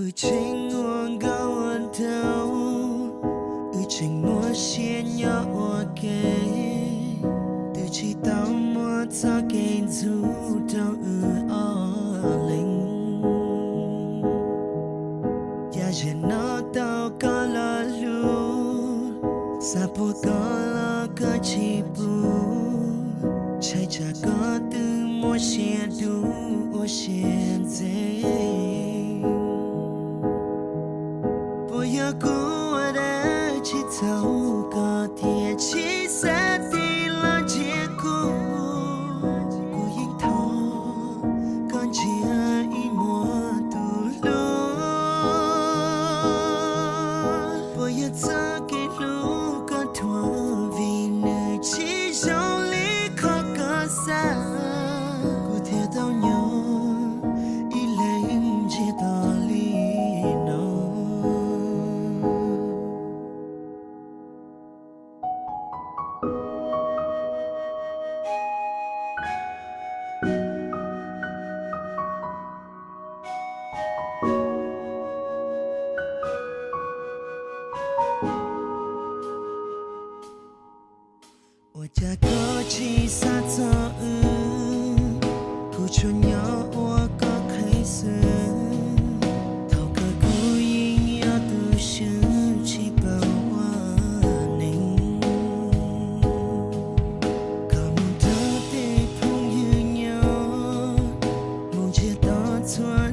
Wb tseem ua nkauj ua nraug, wb tseem muaj siab nyob ua ke, twb tsis tau muaj txoj kev ntxub rau wb ob leeg. Cas zaum no tau koj los hlub, xav pub koj los koj tsis pub, ntshai tsam koj twb muaj siab dub ua siab ntxeev. Puas yog kuv ua dab tsi txhaum koj thiaj tsis xav tig los nrhiav kuv? Kuv yeej thov koj ntsia ib muag tus hlub. Puas yog txoj kev hlub koj thuam vim nws tsis zoo li qhov koj xav, kuv thiaj tau nyob ib leeg ntsiag to li no. Ua cas koj tsis xav txog wb, kuv tsuas nyob ua koj qhev xwb. Thaum kawg kuv yeej yog tus swb tsis paub ua neeg. Koj mus nrog tej phooj ywg nyob, mus ntsiag to txhua